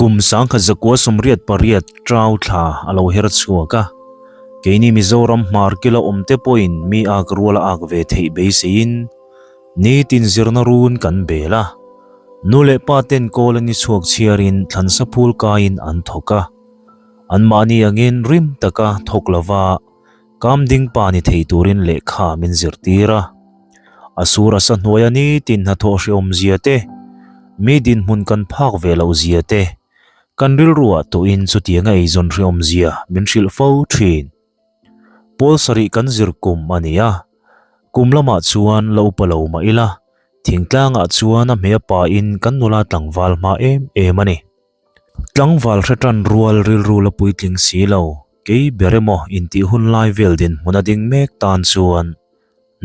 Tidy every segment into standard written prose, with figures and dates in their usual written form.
Kum 1988 Ṭau thla a lo her chhuak a, keini Mizoram hmar kila awmte pawhin mi ak rual a ak ve theih beiseiin nitin zirna run kan bel a. Nu leh pa ten kawl a ni chhuak chhiarin thlansa phul kaiin an thawk a. Anmahni angin rim taka thawk lova kam ding pa ni thei turin lehkha min zirtir a. A sur a sa hnuaia nitin hnathawh hrehawm zia te, mi dinhmun kan phak ve loh zia te, kan rilruah tawhin chutianga eizawn hrehawm zia min hrilh fo thin. Pawl sarih kan zir kum a ni a, kum lamah chuan la upa lo mah ila, thingtlangah chuan a hmei a pain kan nula tlangval hma em em a ni. Tlangval hre tan rual rilru la puitling si lo, kei ber emaw intih hun lai vel dinhmun a ding mek tan chuan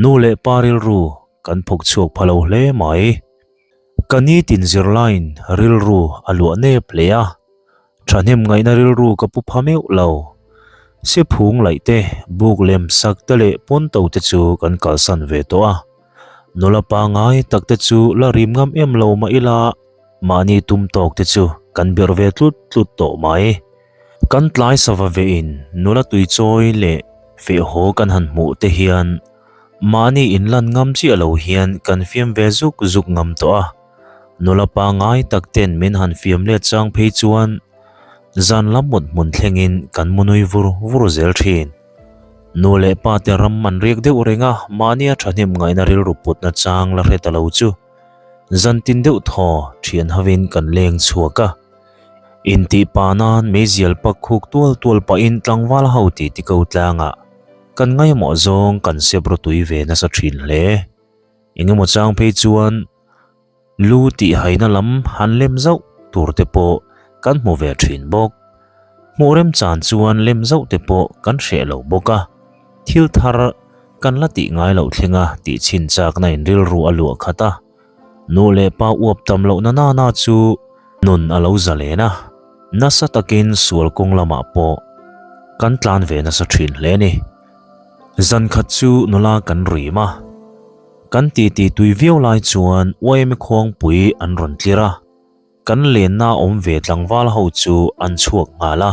nu leh pa rilru kan phawk chhuak pha lo hle mai. Ka nitin zirlaiin rilru a luah nep hle a, thahnem ngaihna rilru ka pu pha meuh lo. Sephung laih te, buk lem sak te leh pawnto te chu kan kalsan ve tawh a. Nula pangngai tak te chu la rim ngam em lo mah ila, Mahni tum tawk te chu kan birh ve tlut tlut tawh mai. Kan tlai sava vein nula tuichawi leh feh haw kan han hmuh te hian mahni inlan ngam chiah lo hian kan fiam ve zuk zuk ngam tawh a. Nula pangngai tak ten min han fiam let chang phei chuan zan lam mut hmun thlengin kan mu nui vur vur zel thin. Nu leh pa te ram an riak deuh reng a, mahnia thahnem ngaihna rilru putna chang la hre ta lo chu. Zan tin deuh thaw thian hovin kan leng chhuak a. Intih pa nan meizial pak khuk tual tual pahin tlangval ho ti ti ko tlangah kan ngaimawh zawng kan sep rawtui ve nasa thin hle. Engemaw chang phei chuan lu tih haina lam han lem zauh tur te pawh kan hmu ve thin bawk. Hmuh remchan chuan lem zauh te pawh kan hreh lo bawk a. Thil thar kan la tih ngai loh thlenga tih chhin chakna in rilru a luah khat a, nu leh pa uap tam lohna nana chu nun a lo zalen a, nasa takin sual kawng lamah pawh kan tlan ve nasa thin hle a ni. Zan khat chu nula kan rim a, kan titi tui viau lai chuan YMA khuangpui an rawn tlir a, kan lenna awm ve tlangval ho chu an chhuak nghal a.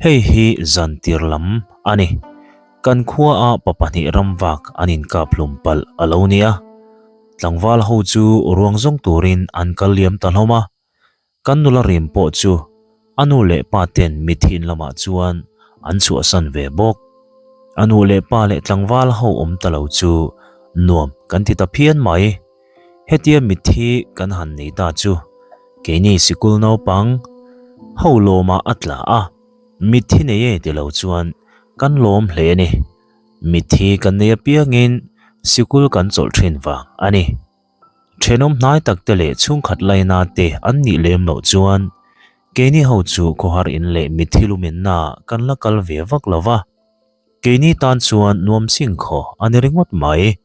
Hei hi zan tir lam a ni. Kan khuaah pa pahnih ram vak an inkap hlum palh a lo nia. Tlangval ho chu ruang zawng turin an kal liam ta hlawm a. Kan nula rim pawh chu a nu leh pa ten mithin lamah chuan an chhuahsan ve bawk. A nu leh pa leh tlangval ho awm ta lo chu nuam kan ti ta phian mai. Hetia mitthi kan han nei ta chu keini sikul naupang ho lawmah a tla a, mitthi nei e ti lo chuan kan lawm hle a ni. Mitthi kan nei apiangin sikul kan chawlh thin vang a ni. Thenawm hnai tak te leh chhungkhat laina te an nih lem loh chuan keini ho chu khawhar in leh mitthi lumenna kan la kal ve vak lo va, keini tan chuan nuam chingkhaw a ni ringawt mai.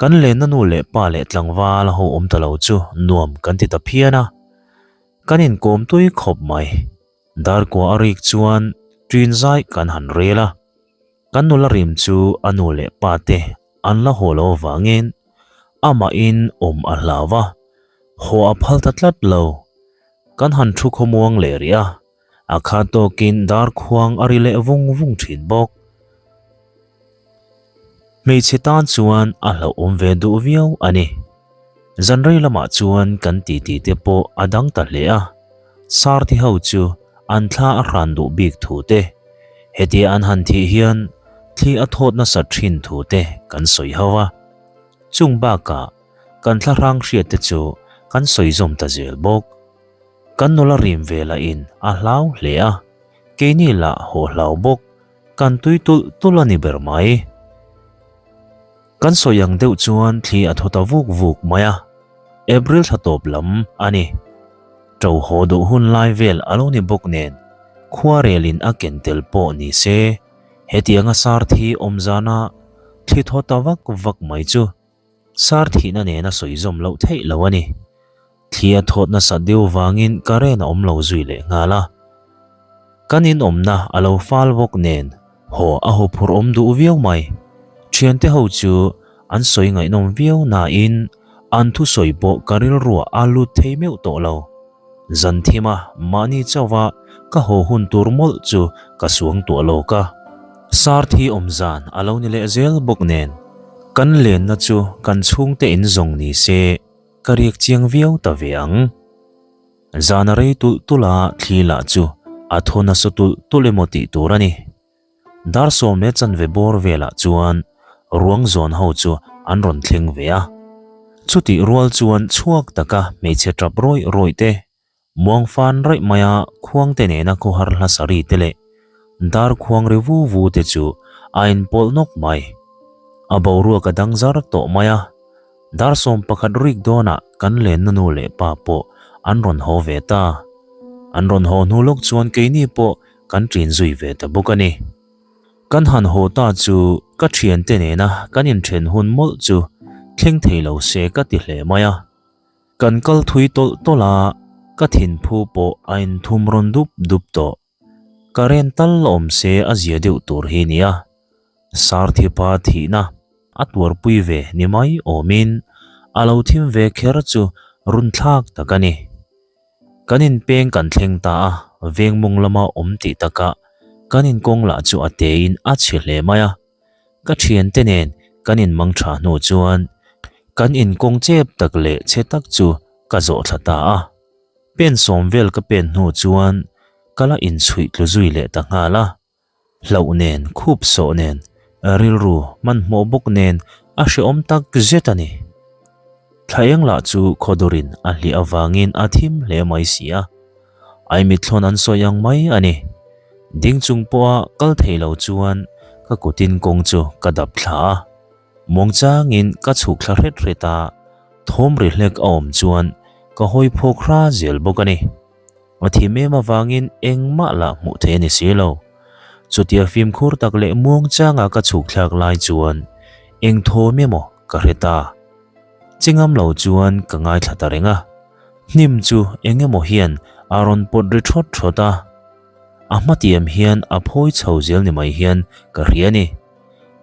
Kan lenna nu leh pa leh tlangval ho awm ta lo chu nuam kan ti ta phian a, kan inkawm tui khawp mai. Darkua a rik chuan ṭin zai kan han rel a, kan nula rim chu a nu leh pa te an la haw lo avangin amahin awm a hlau a, haw a phal ta tlat lo. Kan han thu khawmuang leh rih a, A kha tawkin darkhuang a ri leh vung vung thin bawk. Hmeichhe tan chuan a hlauhawm ve duh viau a ni. Zanrei lamah chuan kan titi te pawh a dang ta hle a, Sarthi ho chu an thla a hran duh bik thu te, hetia an han thih hian thli a thawt nasat thin thu te kan sawi ho a. Chung bakah kan thlahrang hriat te chu kan sawi zawm ta zel bawk. Kan nula rim ve lah in a hlau hle a, keini lah haw hlau bawk, kan tui tulh tulh a ni ber mai. Kan sawi ang deuh chuan thli a thaw ta vuk vuk mai a, April thla tawp lam a ni. Ṭo haw duh hun lai vel a lo ni bawk nen, khuarel in a ken tel pawh ni se, hetianga sar thi awm zana thli thaw ta vak vak mai chu sar thihna nena sawi zawm loh theih lo a ni. Thli a thawt nasat deuh vangin current a awm lo zui leh nghal a. Kan inawmna a lo fal bawk nen haw a haw phur awm duh viau mai. Thiante ho chu an sawi ngaihnawm viau nain an thusawi pawh ka rilruah a lut thei meuh tawh lo. Zan thima mahni chauha ka haw hun tur mawlh chu ka suang tuah lawk a. Sar thi awm zan a lo ni leh zel bawk nen, kan lenna chu kan chhungte in zawng ni se ka riak chiang viau ta ve ang. Zan a rei tulh tulh a, thli lah chu a thaw nasa tulh tulh emaw tih tur a ni. Dar sawm leh chanve bawr velah chuan ruang zawn ho chu an rawn thleng ve a. Chutih rual chuan chhuak taka hmeichhe tap rawih rawih te, muang fan raih maia khuang te nena khawhar hla sari te leh dar khuang ri vu vu te chu a inpawlh nawk mai. A boruak a dang zar tawh mai a. Dar 11 rik dawnah kan lenna nu leh pa pawh an rawn haw ve ta. An rawn haw hnu lawk chuan keini pawh kan ṭin zui ve ta bawk a ni. Kan han haw ta chu ka ṭhiante nena kan inṭhen hun mawlh chu thleng thei lo se ka ti hle mai a. Kan kal thui tawlh tawlh a, ka thinphu pawh a inthum rawn dup dup tawh. Current tal awm se a zia deuh tur hi nia. Sarthipa thihna a tuarpui ve ni mai awmin a lo thim ve kher chu runthlak tak a ni. Kan inpeng kan thleng ta a, veng mawng lama awm tih takah kan inkawng lah chu a tein a chhe hle mai a. Ka thiante nen kan inmang tha hnu chuan kan inkawng chep tak leh chhe tak chu ka zawh thla ta a. Pen sawm vel ka pen hnu chuan ka la inchhuih tlu zui leh ta nghal a. Hlauh nen, khup sawh nen, rilru hmanhmawh bawk nen a hrehawm tak zet a ni. Thla eng lah chu khawdurin a hliah avangin a thim hle mai si a, aimithlawn an sawi ang mai a ni. Ding chung pawha kal thei lo chuan ka kutin kawng chu ka dap thla a, muangchangin ka chhuk thla hret hret a, thawm ri hlek a awm chuan ka hawi phawk hra zel bawk a ni. A thim em avangin engmah lah hmuh theih a ni si lo. Chutia fimkhur tak leh muangchanga ka chhuk thlak lai chuan eng thawm emaw ka hre ta. Chingam lo chuan ka ngaithla ta reng a. Hnim chu eng emaw hian a rawn pawt ri thawt thawt a. A hmatiam hian a phawi chho zel ni mai hian ka hria a ni.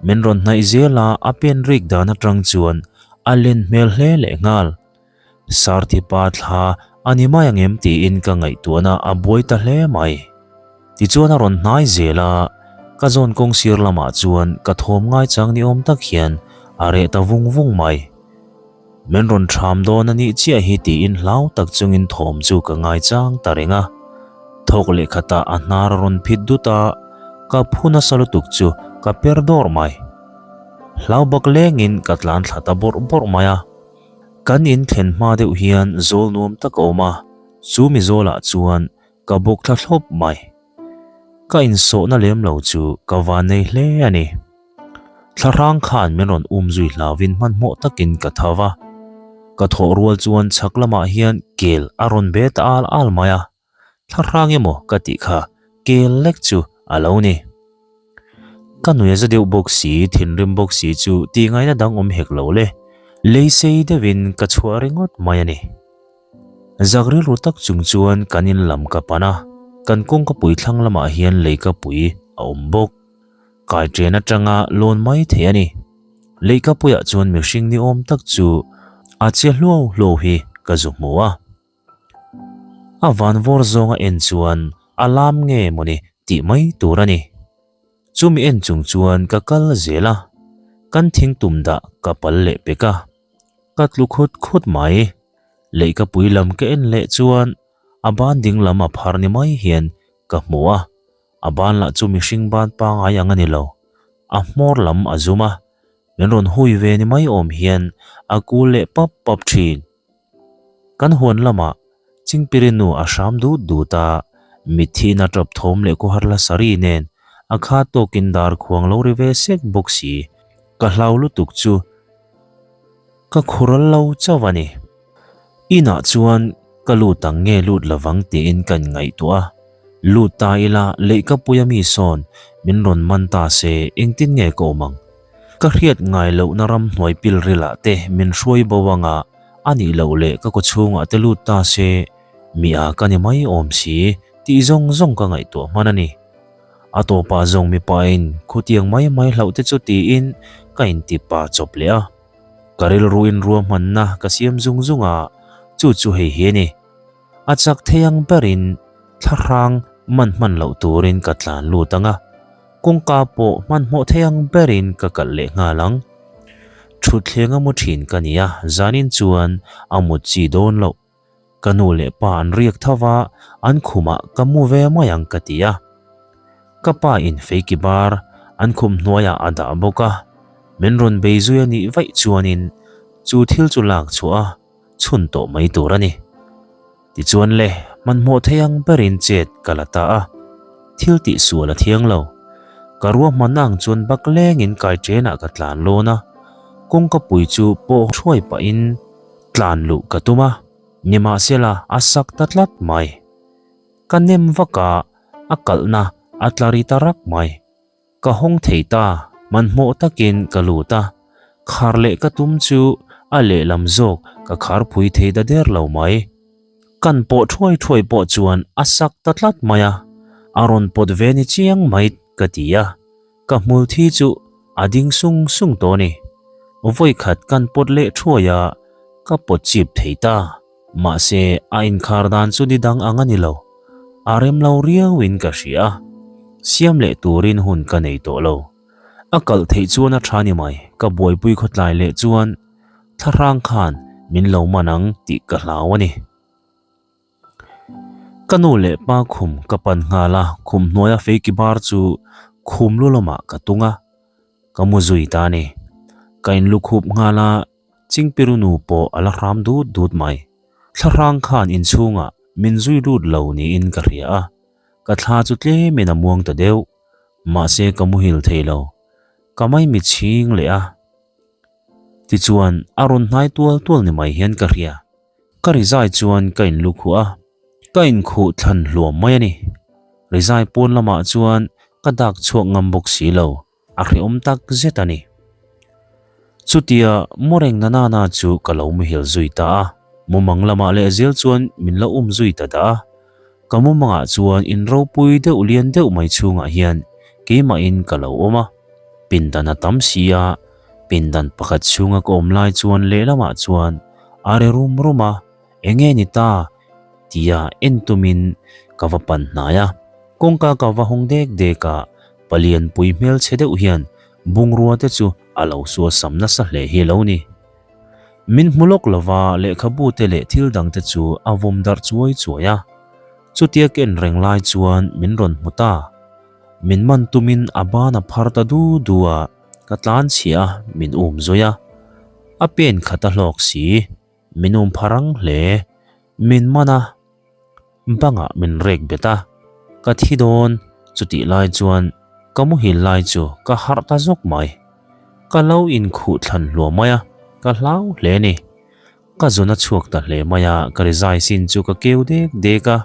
Min rawn hnaih zel a, a pen rik dan atang chuan a len hmel hle lehnghal. Sarthipa thla a ni mai ang em tiin ka ngaihtuahna a buai ta hle mai. Tichuan a rawn hnai zel a, ka zawn kawng sir lamah chuan ka thawm ngaichang ni awm tak hian a reh ta vung vung mai. Min rawn ṭham dawn a nih chiah hi tiin hlau tak chungin thawm chu ka ngaichang ta reng a. Thawk leh khatah a hnar a rawn phit dut a, ka phu nasa lutuk chu ka per dawrh mai. Hlau bak lengin ka tlan thla ta bawrh bawrh mai a. Kan in thlen hma deuh hian zawl nuam tak a awm a, chu mi zawlah chuan ka bawk thla thlawp mai. Ka insawhna lem lo chu ka van nei hle a ni. Thlahrang khan min rawn um zui hlauvin hmanhmawh takin ka tho va, ka thawh rual chuan chhak lamah hian kel a rawn be ta al al mai a. Thlahrang emaw ka tih kha kel lek chu a lo ni. Ka nui a za deuh bawk si, thinrim bawk si chu tih ngaihna dang awm hek lo le. Lei sei deuhin ka chhuah ringawt mai a ni. Zak rilru tak chung chuan kan in lam ka pan a, kan kawngkapui thlang lamah hian leikapui a awm bawk. Kaiṭen aṭanga lawn mai thei a ni. Leikapuiah chuan mihring ni awm tak chu a che hluau hluau hi ka zu hmu a. A van vawr zawnga en chuan a lam nge mawni tih mai tur a ni. Chumi en chung chuan ka kal zel a, kan thing tum dah ka pal leh pek a, ka tlu khut khut mai. Leihkapui lam ka en leh chuan a ban ding lam a phar ni mai hian ka hmu a, a ban lah chu mihring ban pangai ang a ni lo, a hmawr lam a zum a, min rawn hui ve ni mai awm hian a kul leh pap pap thin. Kan huan lamah Chingpiri nu a hram dut dut a, mitthihna tap thawm leh khawhar la sari nen a kha tawkin dar khuang lo ri ve sek bawk si. Ka hlau lutuk chu ka khural lo chauh a ni. Inah chuan ka lut ang nge lut lovang tiin ka inngaihtuah a, lut ta ila leihkapuia mi sawn min rawn man ta se engtin nge ka awm ang? Ka hriat ngai lohna ramhnuai pilrilah te min hruai bo anga a nih loh leh ka kawchhungah te lut ta se mi a ka ni mai awm si tih zawng zawng ka ngaihtuah hman a ni. A tawpah zawng mipain khutiang mai mai hlauh te chu tiin ka inti pa chawp leh a. Ka rilruin ruahmanna ka siam zung zung a, chu chu hei hi a ni. A chak thei ang berin thlahrang man hman loh turin ka tlan lut ang a, kawngka pawh hmanhmawh thei ang berin ka kalh leh nghal ang. Thutthleng a mu thin ka ni a, zanin chuan a mut chi dawn loh. Ka nu leh pa an riak tho va, an khumah ka mu ve mai ang ka ti a. Ka pa in feiki bar an khum hnuaiah a dah bawk a, min rawn bei zui a nih vaih chuanin chu thil chu lak chhuah a chhun tawh mai tur a ni. Tichuan le, hmanhmawh thei ang berin chet ka la ta a, thil tih sual a thiang lo. Ka ruahmanna ang chuan bak lengin kai ṭenah ka tlan lawn a, kawngka pui chu pawh hruai pahin Tlan luh ka tum a, nimahsela a sak ta tlat mai. Ka nem vak a, a kalhna a tla ri ta rak mai. Ka hawng thei ta, hmanhmawh takin ka lut a, khar leh ka tum chu a lehlam zawk ka khar phui thei ta der lo mai. Kan pawh thuai thuai pawh chuan a sak ta tlat mai a, a rawn pawt ve ni chiang mai ka ti a. Ka hmul thi chu a ding sung sung tawh a ni. Vawikhat kan pawt leh thuai a, ka pawt chip thei ta. Mahse, a inkhar dan chu ni dang ang a ni lo. A rem lo riauin ka hria a, siam leh turin hun ka nei tawh lo. A kalh theih chuan a tha ni mai, ka buaipui khawtlai leh chuan thlahrang khan min lo man ang tih ka hlau a ni. Ka nu leh pa khum ka pan nghal a, khum hnuaia feiki bar chu khum lu lamah ka tung a, ka mu zui ta a ni. Ka inlukhup nghal a, Chingpiru nu pawh a la hram dut dut mai. Thlahrang khan inchhungah min zui lut lo niin ka hria a, ka thla chu tlemin a muang ta deuh. Mahse ka muhil thei lo, ka maimi chhing leh a. Tichuan a rawn hnai tual tual ni mai hian ka hria. Ka rizai chuan ka in lu khuh a, ka inkhuh thlan hluam mai a ni. Rizai pawn lamah chuan ka dak chhuak ngam bawk si lo, a hrehawm tak zet a ni. Chutia Mawreng Nanana chu ka lo muhil zui ta a, mumang lamah leh zel chuan min lo um zui ta dah a. Ka mumangah chuan in ropui deuh lian deuh mai chhungah hian keimahin ka lo awm a, pindan a tam si a, pindan pakhat chhunga ka awm lai chuan lehlamah chuan a re rum rum a, enge ni ta tia en tumin ka va pan hnai a, kawngka ka va hawng dek dek a, palian pui hmelchhe deuh hian bungrua te chu a lo suasam nasa hle hi a lo ni. Min hmu lawk lova lehkhabu te leh thil dang te chu a vawm darh chuai chuai a, chutia ka en reng lai chuan min rawn hmu ta. Min man tumin a ban a phar ta du du a, ka tlan chhiah a, min um zui a. A pen khat a hlawk si, min um pha rang hle. Min man a. Bangah min rek bet a, ka thi dawn chutih lai chuan ka muhil lai chu ka harh ta zawk mai. Ka lo inkhuh thlan hluah mai a, ka hlau hle a ni. Ka zun a chhuak ta hle mai a, ka rizai sin chu ka keu dek dek a,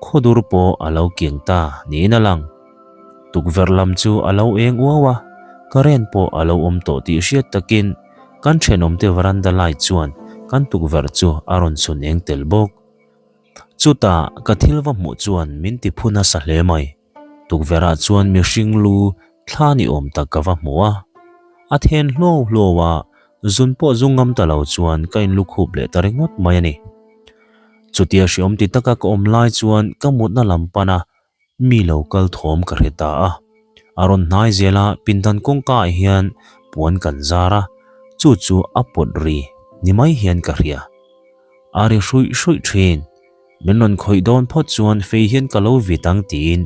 khawdur pawh a lo kiang ta niin a lang. Tukverh lam chu a lo eng uau a, current pawh a lo awm tawh tih hriat takin kan thenawmte veranda light chuan kan tukverh chu a rawn chhun eng tel bawk. Chutah ka thil va hmuh chuan min ti phu nasa hle mai. Tukverhah chuan mihring lu thla ni awm tak ka va hmu a. A then hluau hluau a, zun pawh zu ngam ta lo chuan ka inlukhup leh ta ringawt mai a ni. Chutia hreawm ti taka ka awm lai chuan ka mutna lam pana Mi lo kal thawm ka hre ta a, a rawn hnai zel a, pindan kawngka ah hian puan kan zar a, chu chu a pawt ri ni mai hian ka hria. A ri hruih hruih thin, min rawn khawih dawn phawt chuan fei hian ka lo vit ang tiin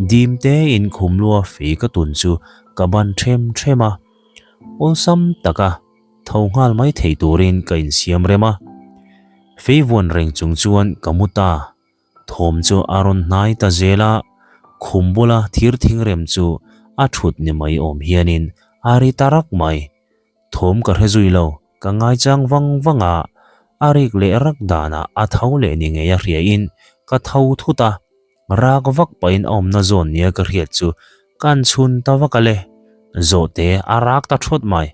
dim tein khumlua fei ka tun chu ka ban them them a, awlsam taka tho nghal mai thei turin ka insiam rem a, fei vuan reng chung chuan ka mu ta. Thawm chu a rawn hnai ta zel a, khum bula thir thingrem chu a thut ni mai awm hianin a ri ta rak mai. Thawm ka hre zui lo, ka ngaichang vang vang a, a rik leh rak danah a tho leh ni ngei a hriain ka tho thut a, rak vak pahin a awmna zawn nia ka hriat chu kan chhun ta vak a le, zawhte a rak ta thawt mai.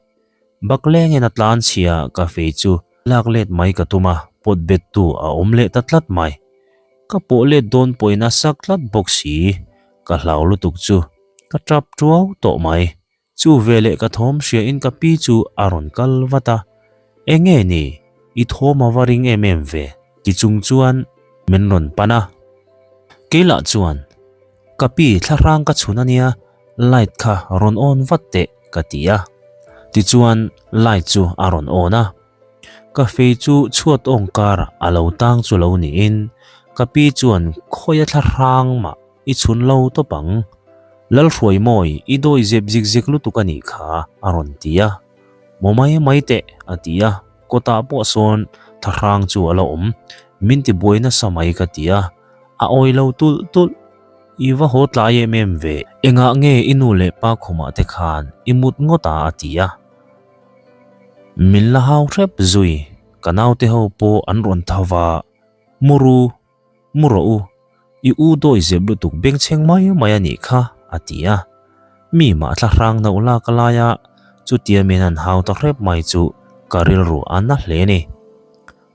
Baklengin a tlan chhia ka fei chu lak let mai ka tum a, pawt bet tu a awm leh ta tlat mai. Ka pawh let dawn pawhin a sak tlat bawk si, ka hlau lutuk chu ka tap tuau tawh mai. Chu veleh ka thawm hria in ka pi chu a rawn kal vat a, Enge ni, i thawm a va ring em em ve? Ti chung chuan. Min rawn pan a. Keilah chuan, Ka pi thlahrang ka chhun ania, light kha rawn on vat teh ka ti a. Tichuan light chu a rawn on a. Ka fei chu chhuat awng kar a lo tang chu lo niin ka pi chuan khawia thlahrang mah i chhun lo tawp ang. Lalhruaimawi i dawi zep zik zek lutuk a nih kha a rawn ti a. Maw mai mai teh a ti a. Kawtah pawh sawn thlahrang chu a la awm. Min ti buai nasa mai ka ti a, a awi lo tulh tulh. I va haw tlai em em ve. Engah nge i nu leh pa khumah te khan i mut ngawt a a ti a. Min la hau hrep zui, ka naute ho pawh an rawn tho va, Mu ru. Mu rawh u, i u dawi zep lutuk bengchheng mai mai a nih kha, a ti a. Mi mah thlahrang nauh lak a lai a, chutia min han hau ta hrep mai chu ka rilru a na hle ni.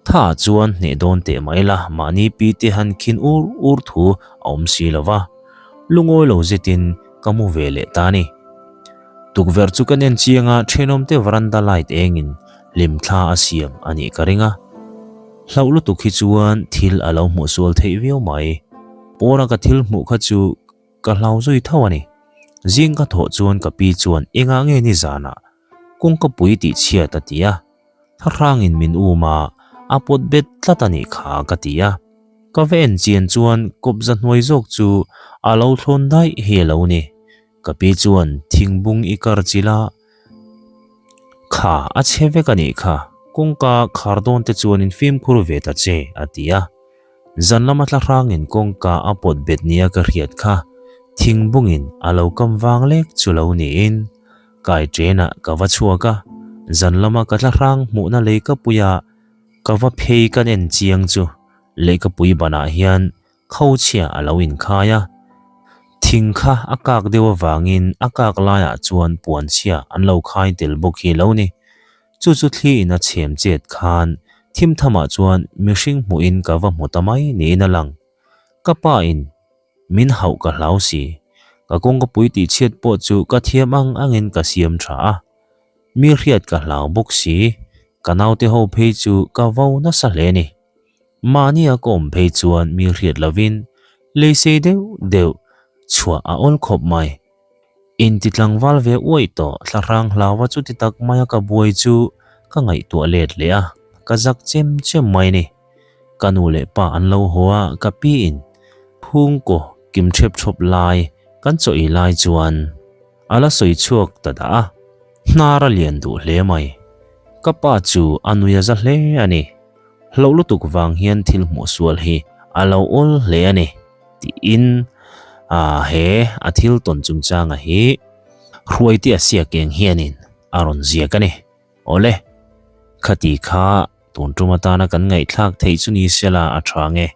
Tha ah chuan hneh dawn teh mai la, mahni pi te han khin ur ur thu a awm si lo va. Lungawi lo zetin ka mu ve leh ta ni. Tukverh chu kan en chiang a, thenawmte veranda light engin hlimthla a siam a nih ka ring a. Hlauh lutuk hi chuan thil a lo hmuh sual theih viau mai. Pawna ka thil hmuh kha chu ka hlau zui tho a ni. Zing ka thawh chuan ka pi chuan engah nge ni zanah kawngka pui tih chhiat a ti a. Thlahrangin min um a, a pawt bet tlat a nih kha ka ti a. Ka va en chian chuan kawpza hnuai zawk chu a lo thlawn daih hi a lo ni. Ka pi chuan thingbung i kar chilh a, Kha, a chhe vek a nih kha, kawngka khar dawn te chuan in fimkhur ve ta che, a ti a. Zan lama thlahrangin kawngka a pawt bet nia ka hriat kha, thingbungin a lo kam vang lek chu lo niin kai ṭenah ka va chhuak a, zan lama ka thlahrang hmuhna leikapuia ka va phei kan en chiang chu leikapui banah hian Kho chhia a lo inkhai a, thing kha a kak deuh avangin a kak laiah chuan puan chhia an lo khai tel bawk hi lo ni. Chu chu thli in a chhem chet khan thim thamah chuan mihring hmuhin ka va hmu ta mai niin a lang. Ka pa in min hauh ka hlau si. Ka kawngka pui tih chhiat pawh chu ka thiam ang angin ka siam tha a. Mi hriat ka hlau bawk si. Ka naute ho phei chu ka vo nasa hle ni. Mahnia ka awm phei chuan mi hriat lovin lei sei deuh deuh chhuah a awl khawp mai. Inti tlangval ve uaih tawh thlahrang hlaua chuti tak maia ka buai chu ka ngaihtuah let leh a, ka zak chem chem mai ni. Ka nu leh pa an lo haw a, ka pi in phungkaw kim thep thawp lai kan chaw ei lai chuan a la sawi chhuak ta dah a, hnar a lian duh hle mai. Ka pa chu a nui a za hle a ni. Hlauh lutuk vang hian thil hmuh sual hi a lo awl hle a ni tiin he a thil tawn chungchanga hi Hruaite a siak eng hianin a rawn ziak a ni. Awle, khati kha tun tum atana kan ngaihthlak theih chu ni sela a tha nge?